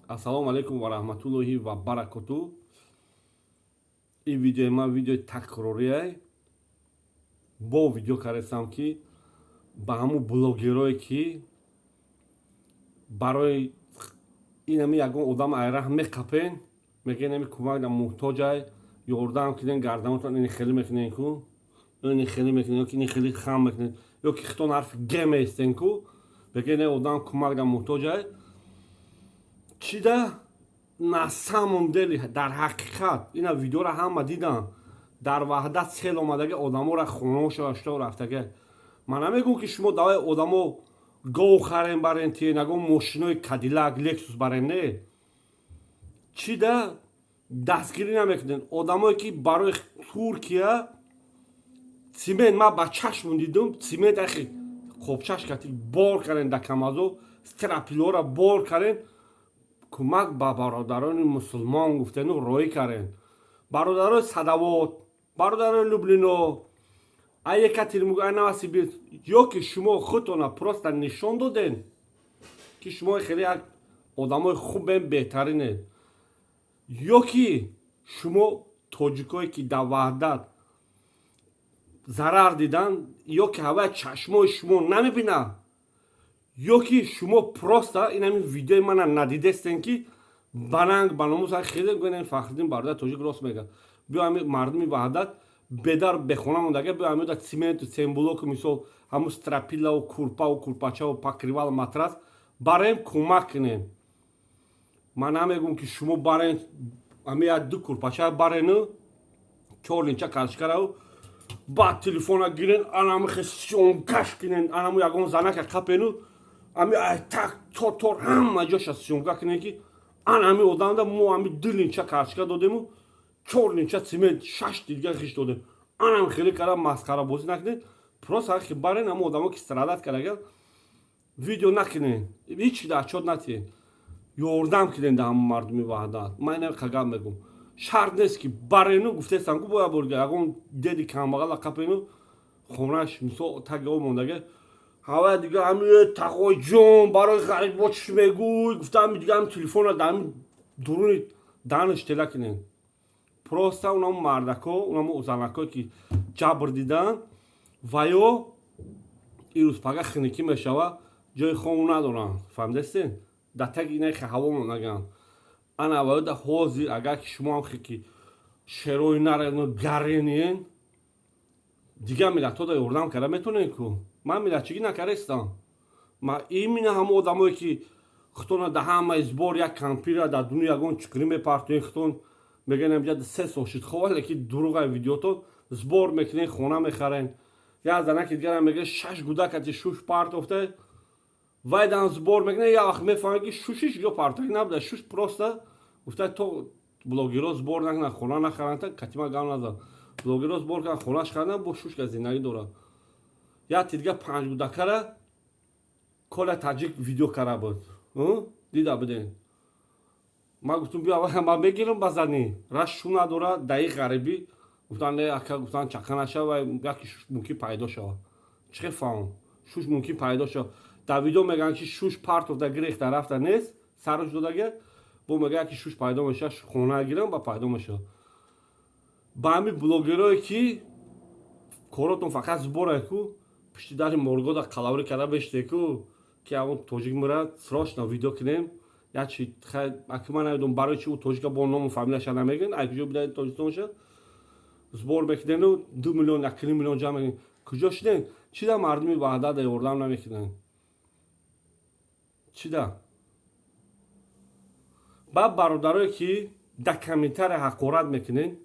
Ассалому алайкум ва раҳматуллоҳи ва баракоту. Ин видеои ман видеои такрорие. Бо видео кардастам, ки ба ҳамун блогерое, ки барои ин ҳами ягон одам айраҳ меқапен, мегӯен, ами кӯмак да муҳтоҷай, ёрдам кунен, гарданотон ини хеле мекунен ку, ини хеле мекунен, ёки ини хеле хам мекунен, ёки хитон ҳарфи г меистен ку, мегӯен, одам кӯмак да муҳтоҷай. Чида на самом деле, дар ҳақиқат, ина видеоро ҳама дидам, дар Ваҳдат сел омадаги, одаморо хонаошо што рафтага. Ман намегӯм, ки шумо давай одамо гов харен, барен, тиен, ягон мошинои Кадилак, Лексус барен. Не, чида дастгирӣ намекунен одамое, ки барои Туркия цемент, ман ба чашмон дидум, цемент ахи қобчаш кати бор карден, да камазо стропила ро бор карден, кӯмак ба бародарони мусулмон гуфтену роӣ карден. Бародарои Садовод, бародарои Люблино, а Екатеринбург, а Новосибирск, ё ки шумо худтона просто нишон доден, ки шумо хеле як одамои хубен, беҳтаринед, ё ки шумо тоҷикое, ки дар Ваҳдат зарар дидан, ё ки ҳаваи чашмои шумо намебинад, ё ки шумо просто ин ҳамин видеои мана надидестен, ки бананг баномус хеле гӯен, Фахриддин бародар тоҷик рост мегӯяд, биё, ҳами мардуми Ваҳдат бедар бехона мондага, биё, ҳамида цементу цемблоку, мисол, ҳамун стропила ву курпаву курпачаву покрывал, матрас барем, кӯмак кунем. Ман намегӯм, ки шумо барен, ҳами як ду курпача барену чор линча калшкарау, баъд телефона гирен, анамихе съёмка ш кунен, анаму ягон занака қапену, ами так тор ҳама ҷоша съёмка кунем, ки ан ҳами одамда мо ҳами ду линча карточка додему, чор линча цемент, шаш дидга хиш додем. Анам хеле кара масхарабозӣ накунед. Просто ҳақи барен, ҳама одамо, ки страдать кардаган, видео накунед, ҳеч отчёт натиҳед, ёрдам кунед да ҳама мардуми Ваҳдат. Ман ина қагап мегӯм, шарт нест, ки барену гуфтестам ку, боя борга ягон деди камбағала қапену, хонаш, мисол, таги об мондага, ҳавая дига ҳами тағоҷон барои ғарибо чӣ мегӯй гуфта, ҳами дига ҳами телефона дар ҳами дуруни данаш тела кунед. Просто унамо мардако, унамо занакое, ки ҷабр дидан, ва ё ирӯз пага хиникӣ мешава, ҷои хому надоранд, фаҳмидастен, дар таги инаи ҳаво монаган. Ана ваёда ҳозир, агар ки шумо ҳам ки шерои нарену гарениен, дигар миллатҳо да ёрдам карда метонед ку. Ман миллатчигӣ накарестам. Ма именно ҳамо одамое, ки худтона да ҳамаи сбор як кампира дар дуни ягон чуқурӣ мепартоен, худтон мегӯен, амҷа 3 сол шуд хова, леки дурӯғай видеотон, сбор мекунен, хона мехарен. Як занаки дигарам мега, шаш гудакати шуш партофта, вайдан сбор мекунен. Як вақт мефаҳмед, ки шушиш ё партоӣ набуда, шуш просто гуфта, то блогеро сбор накунан, хона нахаранд, катима гам назан. Блогеро сбор кунан, хонаш хардан, бо шушка зиндагӣ дорад. Як тидга панҷ гудакара коля таҷик видео кара буд, дида будем. Ман гуфтум, биё, ман мегирам ба занӣ, раш шу надора, даи ғарибӣ. Гуфтан, не, ака, гуфтан, чақа нашава, яки шуш мумкин пайдо шава. Чӣ фаҳм, шуш мумкин пайдо шава? Дар видео мегӯянд, ки шуш партофта, гирехта, рафта нест, сарш додага. Бо мега, яки шуш пайдо мешава, хона гирам, ба пайдо мешава. Ба ҳами блогерое, ки коротон фақат сбор е ку, пушти дари моргода қалаврӣ карда беште ку, ки ҳамон тоҷик мирад, срочно видео кунем. Ячи аки ман намедонам, барои чи ӯ тоҷика бо ному фамилияша намегӯянд, ай куҷо бида Тоҷикистонша сбор мекунену 2 миллион, 1,5 миллион ҷамъ мекунед. Куҷо шудем? Чида мардуми Ваҳдата ёрдам намекунанд? Чида? Баъд бародарое, ки дар комментария ҳақорат мекунед,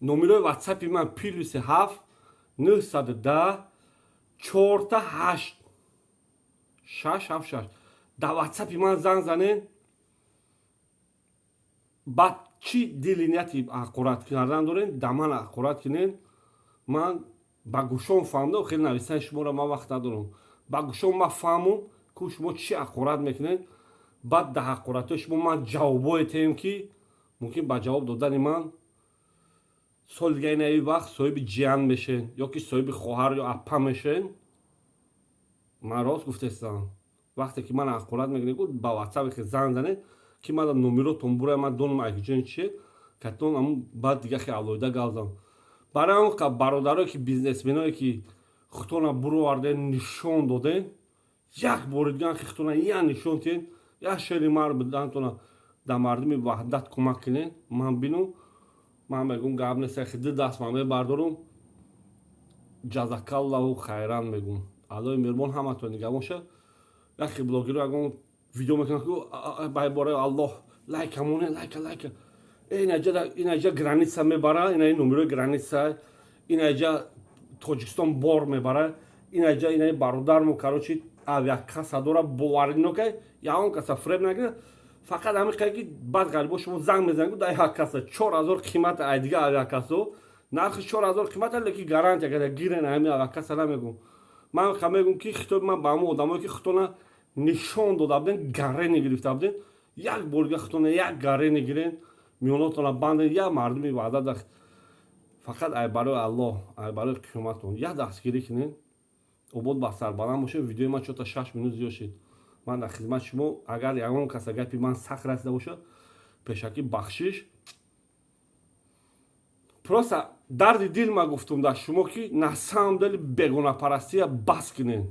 номерои ватсапи ман +7 910 888 676. Дар ватсапи ман занг занед. Баъд чӣ дили нияти ҳақорат кардан дорем, да ман ҳақорат кунед. Ман ба гӯшом фаҳмдам, хеле нависани шуморо ман вақт надорам. Ба гӯшом ман фаҳмум ку, шумо чӣ ҳақорат мекунед. Баъд дар ҳақоратҳои шумо ман ҷавобое теем, ки мумкин ба ҷавоб додани ман соли дига инаи вақт соҳиби ҷиян мешен, ё ки соҳиби хоҳар ё аппа мешен. Ман рост гуфтестам. Вақте ки ман ҳақорат мекунед, ба ватсап хе занг занед, ки ман номеротон бурай, ман донам айкиҷони чие катон. Аму баъд дига хе алоҳида гап занам. Барои он бародарое ки бизнесменое ки худтона буроварден, нишон доден, як бори диган худтона я нишон тиҳен, як шери мар бидантона дар мардуми Ваҳдат кӯмак кунен. Ман бинум, ман мегум, гап нест, хи ду даст ман мебардорум, ҷазакаллаҳу хайран мегум. Аллои меҳрубон ҳаматон нигаҳбон шад. Яхе блогеро ягон видео мекунад, бай бораи Аллоҳ лайка моне, лайка, лайка. Инаҷа граница мебара, ина номерои граница, инаҷа Тоҷикистон бор мебара, инаҷа инаи бародармо, короче, авиакасса дора. Боварино ка ягон каса фреб накунад. Фақат ҳамин қадр ки баъд ғарибо шумо занг мезанед, дар як касса 4000 қимата, ай дига авиакассо нархи 4000 қимата, леки гарантия карда гирен. Ҳамин авиакасса намегум ман, ха мегум ки хитоби ман ба ҳамон одамое ки худтона нишон дода буден, гарене гирифта буден, як бор дига худтона як гарене гирен, миёнотона банден, як мардуми Ваҳдат фақат ай барои Аллоҳ, ай барои қиёматон як дастгирӣ кунен. Обод ба сарбаланд бошед. Видеои ман чота 6 минут зиёд шид. Ман дар хизмати шумо. Агар ягон каса гапи ман сахт расида бошад, пешакӣ бахшиш. Просто дарди дил ма гуфтум дар шумо, ки на самом деле бегонапарастия бас кунен.